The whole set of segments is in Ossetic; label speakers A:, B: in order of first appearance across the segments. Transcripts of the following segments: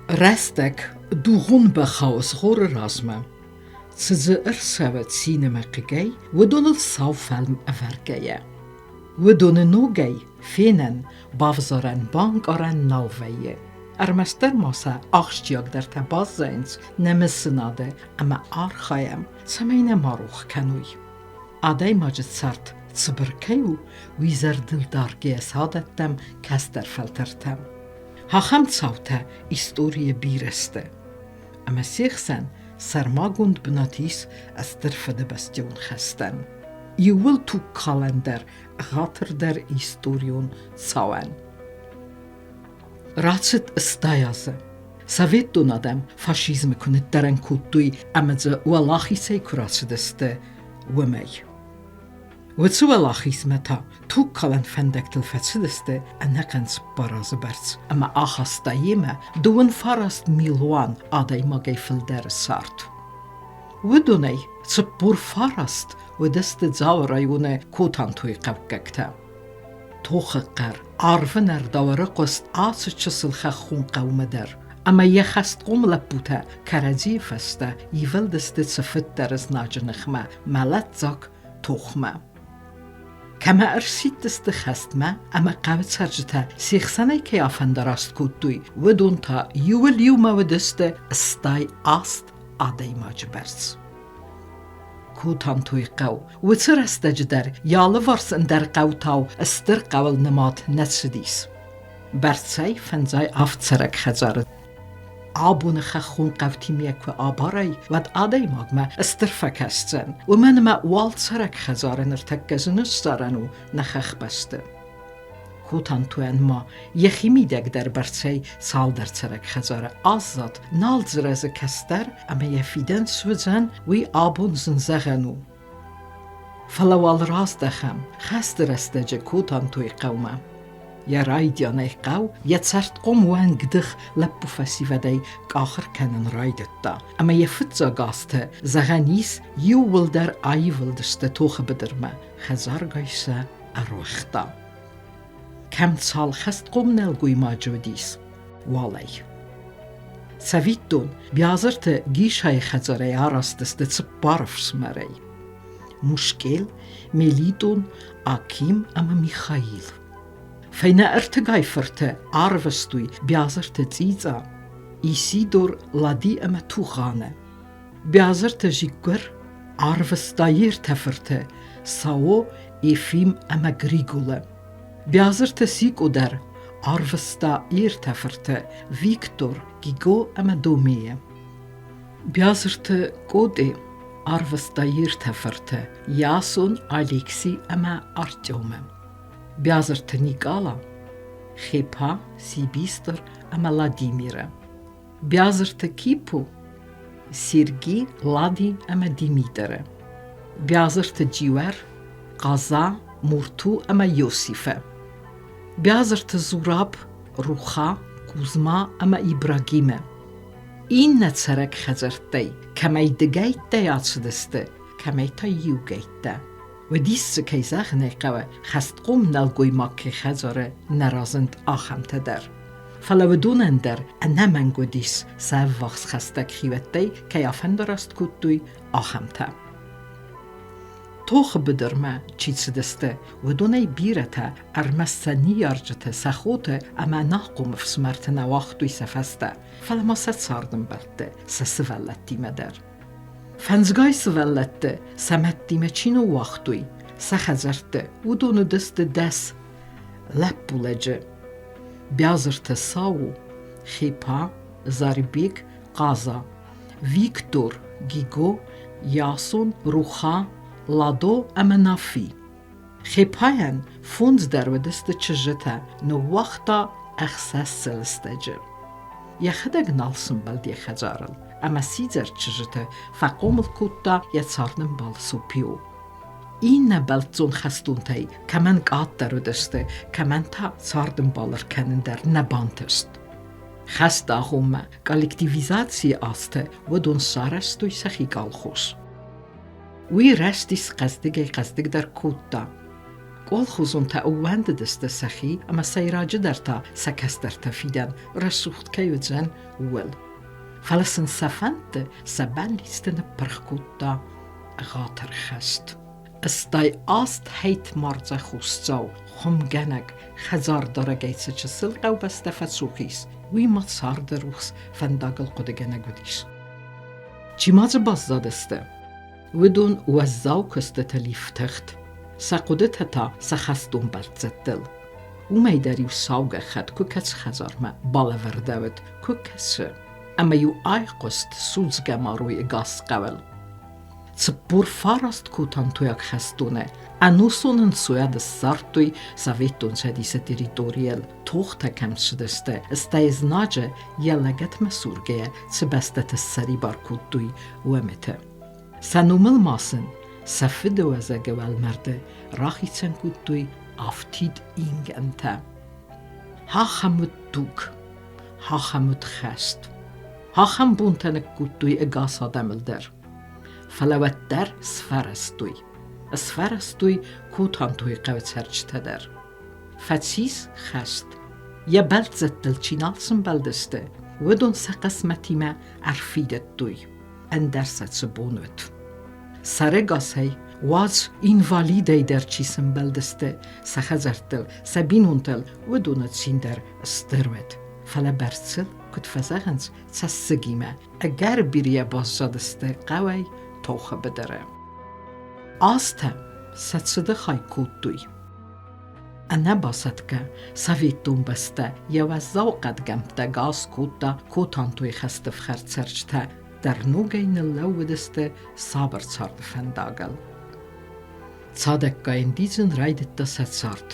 A: Рӕстӕг дугъон бӕхау згъоры размӕ. Цы дзы ӕрцӕуы цин ӕмӕ хъыгӕй, уыдоныл сау фӕлм ӕвӕргӕйӕ. Уыдоны ногӕй фенӕн, бавзарӕн, банкъарӕн нал вӕййы. Ӕрмӕстдӕр ма сӕ ахсджиагдӕртӕ баззайынц нӕ мысынады ӕмӕ архайӕм, цӕмӕй нӕ ма рох кӕной. Адӕймаджы цард цыбыр кӕй у, уый зӕрдыл даргӕйӕ сӕ кӕстӕр фӕлтӕртӕм. Ахӕм цаутӕ историйы бирӕ сты, ӕмӕ се хсӕн сӕрмагонд бынат ис Стыр Фыдыбӕстӕйон хӕстӕн. Иууыл тугкалӕндӕр, ӕгъатырдӕр историон цауӕн. Рацыд 80 азы. Советтон адӕм фашизмы куы ныддӕрӕн кодтой ӕмӕ дзы уӕлахизӕй куы рацыдысты, уымӕй. Уыцы уӕлахизмӕ та тугкалӕн фӕндӕгтыл фӕцыдысты ӕнӕхъӕн 4 азы бӕрц ӕмӕ ахаста йемӕ 29 милуан адӕймагӕй фылдӕры цард. Уыдонӕй 49 уыдысты Дзауы районы Котантойы хъӕуккӕгтӕ. Тохы хъӕр арвы нӕрдау ӕрыхъуыст ацы чысыл хӕххон хъӕумӕ дӕр, ӕмӕ йӕ хӕстхъом лӕппутӕ кӕрӕдзийы фӕстӕ ивылдысты цыфыддӕр знаджы ныхмӕ мӕлӕтдзаг тохмӕ. Кӕмӕ ӕрсидтысты хӕстмӕ ӕмӕ хъӕуы цӕрджытӕ се хсӕнӕй кӕй афӕндараст кодтой, уыдон та иуыл иумӕ уыдысты 88 адӕймаджы бӕрц. Кутантуй хъӕу уыцы рӕстӕджы дӕр йӕ алыварс ӕндӕр хъӕутау стыр хъӕуыл нымад нӕ цыдис. Бӕрцӕй фӕндзай авд цӕрӕг хӕдзары. Абоны хӕххон хъӕутимӕ куы абарай, уӕд адӕймагмӕ стыр фӕкӕсдзӕн, уымӕн ӕмӕ уал цӕрӕг хӕдзары ныртӕккӕ зын ссарӕн у нӕ хӕхбӕсты. Котантуӕн ма йӕхимидӕг дӕр бӕрцӕй цалдӕр цӕрӕг хӕдзары аззад, нал дзы рӕзы кӕстӕр ӕмӕ йӕ фидӕн суыдзӕн, уый абон зын зӕгъӕн у. Фӕлӕ уал раздӕхӕм хӕсты рӕстӕджы Котантойы хъӕумӕ. Йӕ райдианӕй хъӕу йӕ цӕрдхъом уӕнгдых лӕппу-фӕсивӕдӕй къахыр кӕнын райдыдта, ӕмӕ йӕ фыццаг азты, зӕгъӕн ис, иууылдӕр аивылдысты тохы быдырмӕ, хӕдзаргай сӕ ӕруагъта. Кӕм цал хӕстхъом нӕлгоймаджы уыдис, уалӕй. Цӕвиттон, Биазырты Гисайы хӕдзарӕй арӕзт сты цыппар ӕфсымӕрӕй: Мушкел, Мелитон, Аким ӕмӕ Михаил. Фӕйнӕ ӕртыгай фырты арвыстой Биазырты Цъицъа, Исидор, Лади ӕмӕ Тугъаны. Биазырты Зиккуыр арвыста йе ртӕ фырты Сао, Ефим ӕмӕ Григулы. Биазырты Сикъо дӕр арвыста йе ртӕ фырты Виктор, Гиго ӕмӕ Домейы. Биазырты Къотъе арвыста йе ртӕ фырты Ясон, Алекси ӕмӕ Артемы. Биазырты Никъала, Хепа, Сибистр ӕмӕ Владимиры. Биазырты Кипу, Серги, Лади ӕмӕ Димитры. Биазырты Джиуӕр, Хъаза, Мурту ӕмӕ Иосифы. Биазырты Зураб, Руха, Кузма ӕмӕ Ибрагимы. Иннӕ цӕрӕг хӕдзӕрттӕй кӕмӕй дыгӕйттӕй ацыдысты, кӕмӕй та иугӕйттӕ. Уыдис дзы, кӕй зӕгъын ӕй хъӕуы, хӕстхъом нӕлгоймаг кӕй хӕдзары нӕ разынд, ахӕмтӕ дӕр. Фӕлӕ уыдонӕн дӕр ӕнӕмӕнг уыдис, сӕ ӕввахс хӕстӕг хиуӕттӕй кӕй афӕндараст кодтой, ахӕмтӕ. Тохы быдырмӕ чи цыдысты, уыдонӕй бирӕтӕ ӕрмӕст сӕ ныййарджыты, сӕ хоты ӕмӕ ӕнахъом ӕфсымӕрты нӕ уагътой сӕ фӕстӕ, фӕлӕ ма сӕ цардӕмбӕлтты, сӕ сывӕллӕттимӕ дӕр. Фӕндзгай сывӕллӕтты сӕ мӕдтимӕ чи ныууагътой сӕ хӕдзӕртты, уыдон уыдысты 10 лӕппулӕджы. Биазырты Сау, Хепа, Зарбег, Хъаза, Виктор, Гиго, Ясон, Руха, Ладо ӕмӕ Нафи. Хепайӕн фондз дӕр уыдысты чызджытӕ, ныууагъта ӕхсӕз сылыстӕджы. Йӕхӕдӕг нал сымбӕлд йӕ хӕдзарыл, ӕмӕ сидзӕр чызджыты фӕхъомыл кодта йӕ цардӕмбал Сопио. Иннӕ бӕлццон хӕстонтӕй кӕмӕн къаддӕр уыдысты, кӕмӕн та цардӕмбал ӕркӕнын дӕр нӕ бантыст. Хӕсты агъоммӕ коллективизацийы азты уыдон сарӕзтой сӕхи колхоз. Уый рӕзтис хъӕздыгӕй-хъӕздыгдӕр кодта. Къолхозонтӕ ӕууӕндыдысты сӕхи ӕмӕ сӕйраджыдӕр та сӕ кӕстӕртӕ фидӕн рӕсугъд кӕй уыдзӕн, ууыл. Фӕлӕ сын сӕ фӕндты, сӕ бӕллицты ныппырх кодта ӕгъатыр хӕст. 88 хӕйтмардзӕ хосдзау, хуымгӕнӕг, хӕдзардарӕгӕй цы чысыл хъӕубӕстӕ фӕцух ис, уый ма царды рухс фӕндагыл хъуыдыгӕнӕг уыдис. Чи ма дзы баззадысты, уыдон уӕззау куыстытыл ифтыгъд, сӕ хъуыдытӕ та сӕ хӕстон бӕлццӕттыл. Уымӕй дӕр-иу сау гӕххӕтт куы кӕцы хӕдзармӕ балӕвӕрдӕуыд, куы кӕсы, ӕмӕ-иу айхъуыст судзгӕ маройы гас хъӕуыл. 49 кутантойаг хӕстоны ӕнусон ӕнцойад ссардтой Советон Цӕдисы территорийыл, тохтӕ кӕм цыдысты, стӕй знаджы йӕ лӕгӕтмӕ сургӕйӕ цы бӕстӕты ссӕрибар кодтой, уымыты. Сӕ номыл ма сын сӕ фыдыуӕзӕгы уӕлмӕрды рахицӕн кодтой афтид ингӕнтӕ. Ахӕм уыд дуг, ахӕм уыд хӕст. Ахӕм бонтӕ ныккодтой ӕгас адӕмыл дӕр. Фӕлӕ уӕддӕр сфӕрӕзтой. Сфӕрӕзтой Котантойы хъӕуы цӕрджытӕ дӕр. Фӕцис хӕст. Йӕ бӕлццӕттыл чи нал сымбӕлдысты, уыдон сӕ хъысмӕтимӕ ӕрфидыдтой. Ӕндӕр сӕ цы бон уыд. Сӕрӕгасӕй, уадз, инвалидӕй дӕр чи сымбӕлдысты сӕ хӕдзӕрттыл, сӕ бинонтыл, уыдоны цин дӕр стыр уыд. Фӕлӕ бӕрцыл, куыд фӕзӕгъынц, цӕссыгимӕ ӕгӕр бирӕ баззадысты хъӕуӕй тохы быдыры. Азтӕ сӕ цыды хай кодтой. Ӕнӕбасӕтгӕ советон бӕстӕ йӕ уӕззау хъӕдгӕмттӕ гас кодта Котантойы хӕстӕфхӕрд цӕрджытӕ дӕр ногӕй ныллӕууыдысты сабыр царды фӕндагыл. Цадӕггай ӕндидзын райдыдта сӕ цард.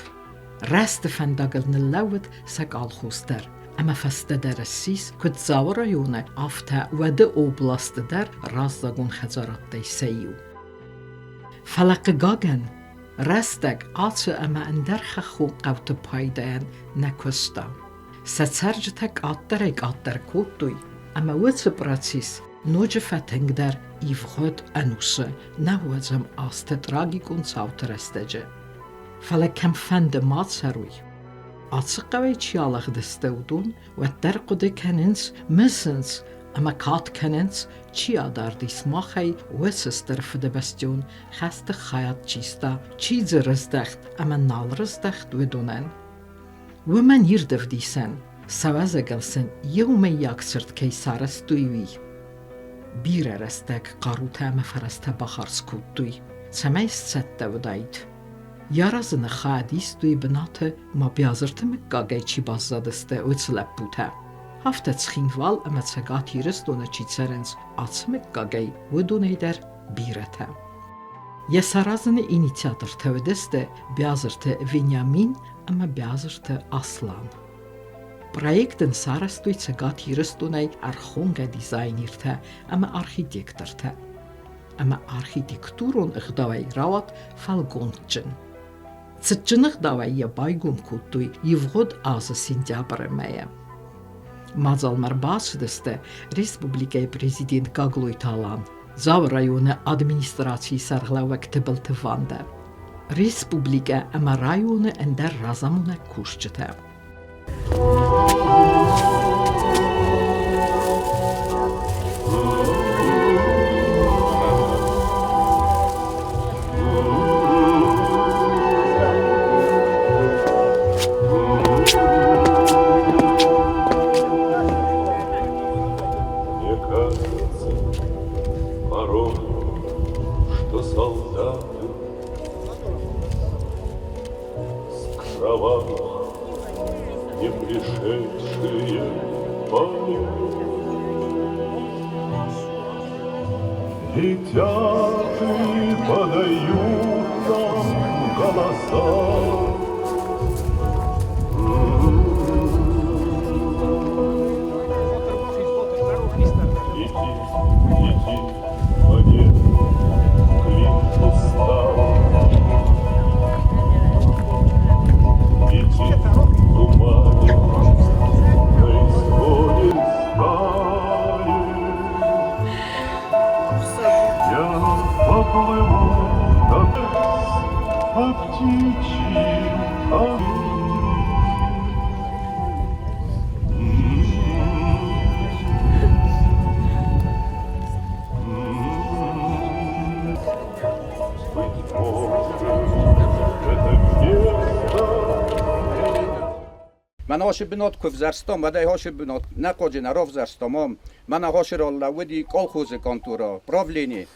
A: Рӕзты фӕндагыл ныллӕууыд сӕ колхоз дӕр ӕмӕ фӕстӕдӕр ссис, куыд Дзауы районы, афтӕ уӕды областы дӕр раззагон хӕдзарадтӕй сӕ иу. Фӕлӕ, хъыгагӕн, рӕстӕг ацы ӕмӕ ӕндӕр хӕххон хъӕуты пайдайӕн нӕ куыста. Сӕ цӕрджытӕ къаддӕрӕй-къаддӕр кодтой, ӕмӕ уыцы процесс ноджы фӕтынгдӕр ивгъуыд ӕнусы нӕуӕдзӕм азты трагикон цауты рӕстӕджы. Фӕлӕ кӕмфӕнды ма цӕрой, ацы хъӕуӕй чи алыгъдысты, уыдон уӕддӕр хъуыды кӕнынц, мысынц ӕмӕ кад кӕнынц, чи адардис махӕй, уыцы стыр фыдыбӕстон хӕсты хайад чи иста, чи дзы рыздӕхт ӕмӕ нал рыздӕхт, уыдонӕн. Уымӕн ирд ӕвдисӕн, сауӕзӕгыл сын иумӕйаг цырт кӕй сарӕзтой, уый. Бирӕ рӕстӕг хъарутӕ ӕмӕ фӕрӕзтӕ бахардз кодтой, цӕмӕй сцӕттӕ уыдаид. Йӕ разы ныххӕд истой бынаты ма Биазырты мыггагӕй чи баззадысты, уыцы лӕппутӕ. Афтӕ Цхинвал ӕмӕ Цӕгат Ирыстоны чи цӕрынц ацы мыггагӕй, уыдонӕй дӕр бирӕтӕ. Йӕ саразыны инициатортӕ уыдысты Биазырты Вениамин ӕмӕ Биазырты Аслан. Проект ын сарӕзтой Цӕгат Ирыстонӕй ӕрхонгӕ дизайнертӕ ӕмӕ архитектортӕ. Ӕмӕ архитектурон ӕгъдауӕй рауад фӕлгонцджын. Цытджын ӕгъдауӕй йӕ байгом кодтой ивгъуыд азы сентябры мӕйы. Мадзалмӕ ӕрбацыдысты республикӕйы президент Гаглойты Алан, Дзауы районы администрацийы сӕргълӕууӕг Тыбылты Вандӕ, республикӕ ӕмӕ районы ӕндӕр разамонӕг кусджытӕ.
B: Мне кажется порой, что солдаты с кровавых, не пришедшие полей, Летят и подают нам голоса. Лети, лети, планета, клин устал. Лети в тумане, на исходе стаи. Я поплыву до по птичьи.
C: Мӕн ашы бынат куы взӕрстам, уӕд ӕй ашы бынат нӕ хъуаджы нӕ равзӕрстам ам. Мӕн ашы ралӕууыди колхозы контора, правлени.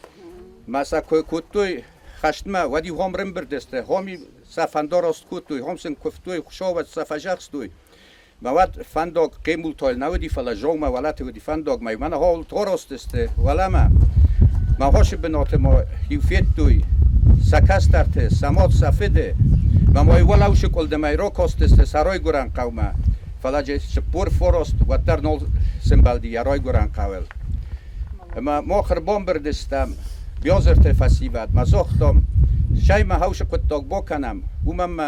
C: Мӕ сӕ куы кодтой хӕстмӕ, уӕд-иу хом рымбырд сты, хом сӕ фӕндараст кодтой, хом сын куывтой, хуыцауӕд сӕ фӕзӕхстой. Мӕ уӕд фӕндаг хъемултайыл нӕ уыди, фӕлӕ зоумӕ уӕлӕты уыди фӕндаг, мӕ мӕнӕ торосты сты уӕлӕмӕ. Мӕ хосы бынаты ма иу федтой сӕ кӕстӕрты, сӕ мад, сӕ фыды. Мӕ ма уӕлӕусы къуылдымӕй ракастысты сӕ райгуырӕн хъӕумӕ, фӕлӕ джы 49 уӕддӕр нал сымбӕлди йӕ райгуырӕн хъӕуыл. Ӕмӕ мах ӕрбамбырд стӕм Биазырты фӕсивӕд, мӕ загътам, сӕй мӕ хӕусы хъуыддаг бакӕнӕм, уымӕн мӕ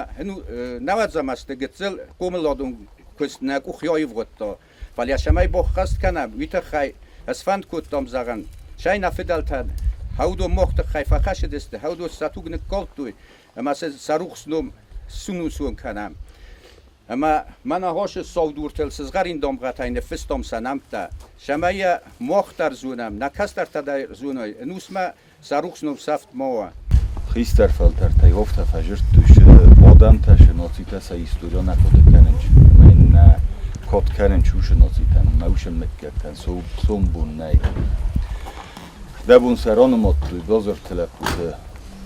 C: нӕуӕдзӕм азты гыццыл хъомыладон куыст нӕ къух аивгъуыдта. Фӕлӕ цӕмӕй баххӕст кӕнӕм, уый тыххӕй ӕсфӕнд кодтам зӕгъын, сӕй нӕ фыдӕлтӕн хӕудон мах тыххӕй фӕхӕссыдысты, хӕудон сӕ туг ныккалдтой ӕмӕ сӕ сӕ рухс ном сунусон кӕнӕм. Ӕмӕ мӕнӕ хосы саудуртыл сызгъӕрин дамгъӕтӕй ныффыстам сӕ нӕмттӕ, цӕмӕй йӕ мах дӕр зонӕм, нӕ кӕстӕртӕ дӕр зоной, ӕнусмӕ сӕ рухс ном сӕфт ма уа.
D: Хистӕр фӕлтӕртӕй афтӕ фӕзырдтой, сы адӕмтӕ, сы нацитӕ сӕ историон нӕ хъуыды кӕнынц, ӕмӕ йын нӕ кад кӕнынц уыцы нацитӕн ӕмӕ уыцы мыггӕгтӕн сомбон нӕй. Фыдӕбон сӕ ранымадтой базарты лӕппуты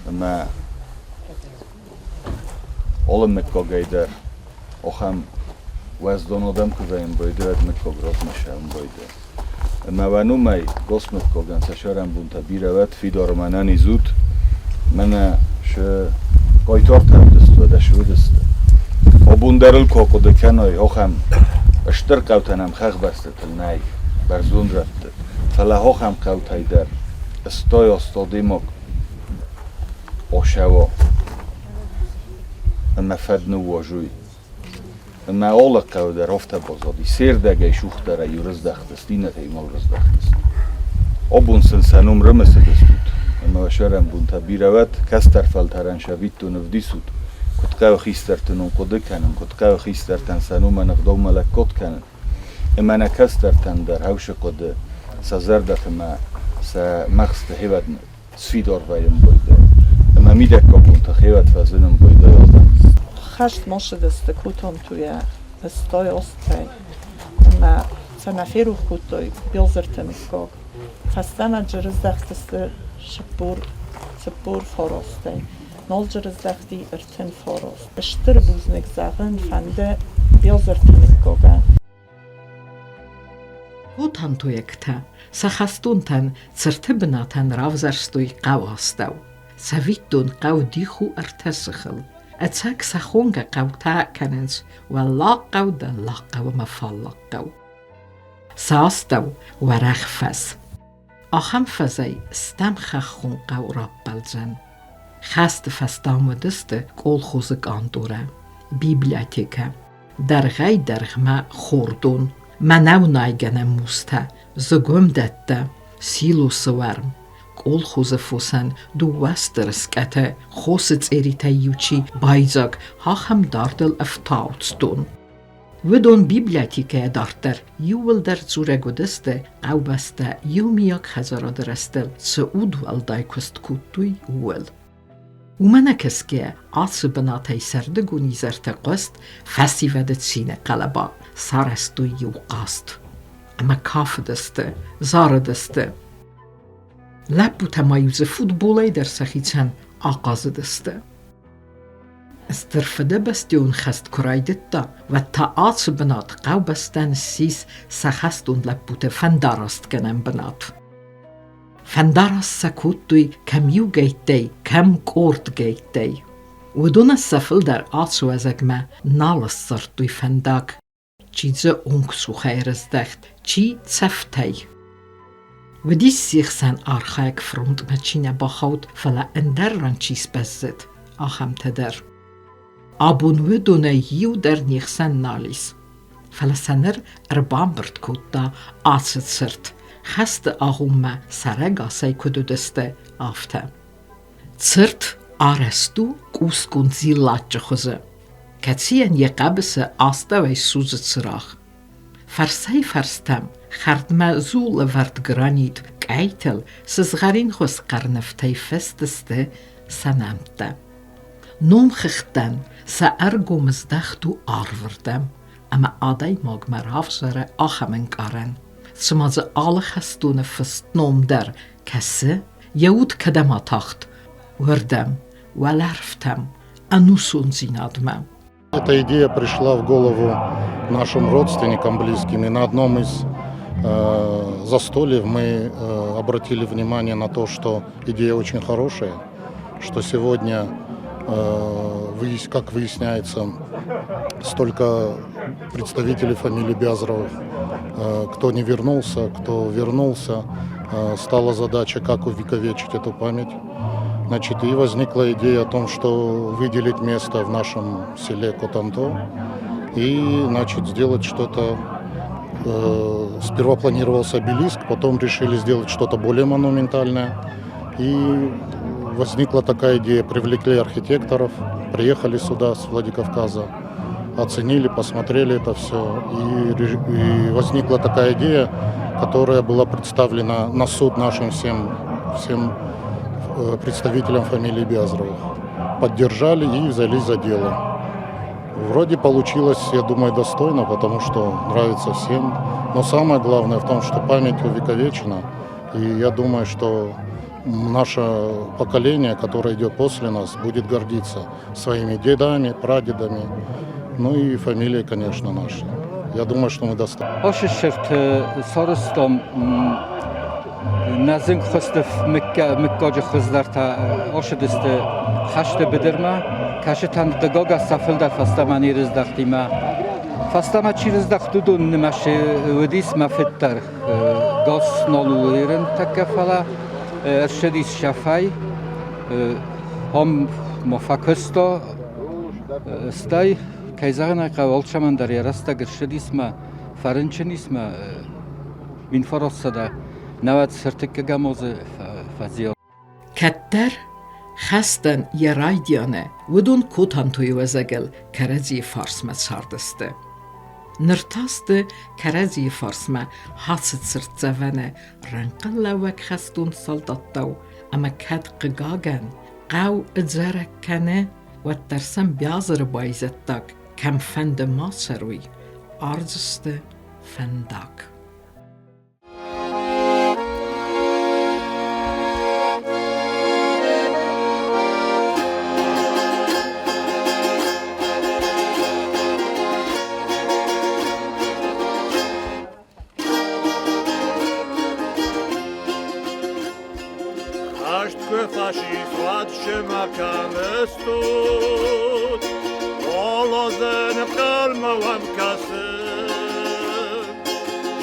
D: ӕмӕ алы мыггагӕй дӕр ахӕм уӕздан адӕм куы вӕййын байдайы, уӕд мыггаг размӕ цӕуын байдайы. Ӕмӕ уӕ номӕй госмыггагӕн сӕ сӕрӕнбонтӕ бирӕ уӕд, фидар ӕмӕ ӕнӕниз ут. Мӕнӕ шы хъайтартӕ уыдысты, уӕдӕ шы уыдысты. Абон дӕр ыл куы ахъуыды кӕнай, ахӕм стыр хъӕутӕ нӕм хӕхбӕстытыл нӕй, бӕрзонд рӕтты. Фӕлӕ ахӕм хъӕутӕй дӕр стай астадемаг Ошӕуа ӕмӕ фӕд ныууазуй. Ӕмӕ алы хъӕу дӕр афтӕ баззади, се рдӕгӕй сухдӕрӕй иу рыздӕхтысты, иннӕтӕй нал рыздӕхтысты. Абон сын сӕ ном рымысыдыстут, ӕмӕ уӕ сӕрӕнбонтӕ бирӕ уӕд, кӕстӕр фӕлтӕрӕн сӕвиттон ӕвдисут, куыд хъӕуы хистӕрты ном хъуыды кӕнын, куыд хъӕуы хистӕртӕн сӕ номӕн ӕгъдаумӕ лӕггад кӕнын. Ӕмӕ нӕ кӕстӕртӕн дӕр хӕусы хъуыды сӕ зӕрдӕты мӕ сӕ мӕгъзты хевӕд сфидар вӕййын байдайы. Ӕмӕ мидӕггаг бонты хевӕд фӕзынын байдайы адӕм.
E: Хӕст мосыдысты Кутонтуйӕ стой остӕй ӕмӕ сӕ нӕ ферох кодтой Биозырты мыггаг. Фӕстӕмӕ рыздӕхтысты 44 ӕй, ноджы рыздӕхти 39. Стыр бузныг зӕгъын фӕнды Биозырты мыггагӕн.
A: Хотантойӕгтӕ сӕ хӕстонтӕн цырты бынатӕн равзӕрстой хъӕуы астӕу. Цӕвиттон, хъӕу дих у ӕртӕ сыхыл. Ӕцӕг сӕ хонгӕ хъӕутӕ кӕнынц Уӕллагхъӕу, Дӕллагхъӕу ӕмӕ Фаллагхъӕу. Сӕ астӕу уӕрӕх фӕз. Ахӕм фӕзӕй стӕм хӕххон хъӕу раппӕлдзӕн. Хӕсты фӕстӕ уыдысты колхозы къанторӕ, библиотекӕ, дӕргъӕй-дӕргъмӕ хордон, мӕнӕу найгӕнӕн мустӕ, зыгуымдӕттӕ, силосы уӕрм, колхозы фосӕн дыууӕ стыр скъӕты хосы цъеритӕй иу чи байдзаг, ахӕм дардыл ӕфтауцдон. Уыдон библиотекӕйӕ дарддӕр иууылдӕр дзурӕг уыдысты, хъӕубӕстӕ иумиаг хӕдзарады рӕзтыл цы удуӕлдай куыст кодтой, ууыл. Уымӕ нӕ кӕсгӕйӕ, ацы бынатӕй сӕрдыгон изӕртӕ хъуыст фӕсивӕды цины хъӕлӕба, сарӕзтой иу хъазт. Ӕмӕ кафыдысты, зарыдысты. Лӕппутӕ ма-иу дзы футболӕй дӕр сӕхицӕн ахъазыдысты. Стыр Фыдыбӕстӕйон хӕст куы райдыдта, уӕд та ацы бынат хъӕубӕстӕн ссис сӕ хӕстон лӕппуты фӕндарастгӕнӕн бынат. Фӕндараст сӕ кодтой кӕм иугӕйттӕй, кӕм къордгӕйттӕй. Уыдонӕн сӕ фылдӕр ацы уӕзӕгмӕ нал ссардтой фӕндаг. Чи дзы онгцухӕй рыздӕхт, чи цӕфтӕй. Уыдис се хсӕн архайӕг фронтмӕ чи нӕ бахауд, фӕлӕ ӕндӕр ран чи сбӕззыд, ахӕмтӕ дӕр. Абон уыдонӕй иу дӕр не хсӕн нал ис. Фӕлӕ сӕ ныр ӕрбамбырд кодта ацы цырт, хӕсты агъоммӕ сӕрӕгасӕй куыд уыдысты, афтӕ. Цырт арӕзт у къусгонд зиллаччы хуызы, кӕцыйӕн йӕ хъӕбысы астӕуӕй судзы цырагъ. Фӕрсӕй-фӕрстӕм хӕрдмӕ зул ӕвӕрд гранит къӕйтыл сызгъӕринхуыз хъӕрнывтӕй фыст сты сӕ нӕмттӕ. Номхыгъдтӕн сӕ ӕргом здӕхт у арвырдӕм. ӕмӕ адӕймагмӕ равзӕры ахӕм ӕнкъарӕн, цыма дзы алы хӕстоны фыст ном дӕр кӕсы, йӕ уд кӕдӕм атахт, уырдӕм, уӕлӕрвтӕм, ӕнусондзинадмӕ.
F: Эта идея пришла в голову нашим родственникам близким, и на одном из застольев мы обратили внимание на то, что идея очень хорошая, что сегодня, как выясняется, столько представителей фамилии Бязровых, кто не вернулся, кто вернулся, стала задача, как увековечить эту память. Значит, и возникла идея о том, что выделить место в нашем селе Котанто и, значит, сделать что-то. Сперва планировался обелиск, потом решили сделать что-то более монументальное. И возникла такая идея, привлекли архитекторов, приехали сюда с Владикавказа, оценили, посмотрели это все. И возникла такая идея, которая была представлена на суд нашим всем представителям фамилии Биазровых. Поддержали и взялись за дело. Вроде получилось, я думаю, достойно, потому что нравится всем. Но самое главное в том, что память увековечена. И я думаю, что наше поколение, которое идет после нас, будет гордиться своими дедами, прадедами, ну и фамилией, конечно, нашей. Я думаю, что мы достойны.
G: Ошысырты сарыстом нӕ зынгхуысты мыггаджы хуыздӕртӕ ошыдысты хӕсты быдырмӕ, кӕсытӕн хъыгагӕн сӕ фылдӕр фӕстӕмӕ не рыздӕхтимӕ. Фӕстӕмӕ чи рыздӕхт, уыдон нымӕцы уыдис мӕ фыд дӕр. Гас нал у ерын тӕккӕ, фӕлӕ ӕрцыдис шӕфӕй, ам ма фӕкуыста, стӕй, кӕй зӕгъын ӕй хъӕуы, алцӕмӕн дӕр йӕ рӕстӕг ӕрцыдис мӕ фӕрынчын ис мӕ 1990 ӕртыккӕгӕм азы фӕзиан.
A: Кӕддӕр хӕстӕн йӕ райдианы уыдон Котантойы уӕзӕгыл кӕрӕдзийы фарсмӕ цардысты. Ныр та сты кӕрӕдзийы фарсмӕ хӕцы цыртдзӕвӕны рӕнхъыллӕууӕг хӕстон салдаттау ӕмӕ кӕд хъыгагӕн хъӕу ӕдзӕрӕг кӕны, уӕддӕр сӕм Биазыры байзӕддаг кӕмфӕнды ма цӕрой, ардзысты фӕндаг.
B: Хаст куы фӕцис, уӕд семӕ кӕм ыстут? Олозы нхъӕлмӕ уӕм кӕсы.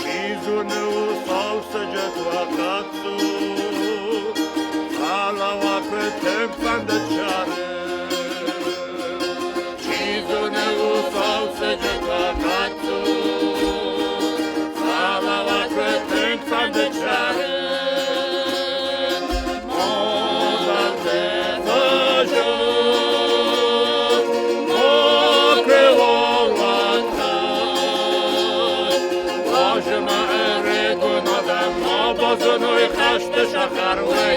B: Чи зоны, у сау сыджыт уӕ хъӕццул, фӕлӕ уӕ куы тынг фӕндыд зарын. Чи зоны, у сау сыджыт уӕ хъӕццул, фӕлӕ уӕ куы тынг фӕндыд зарын. Моцарты фӕзынд, макуы уӕд хӕст. Базы ма ӕрыгон адӕм ма базоной хӕсты сахар, уый.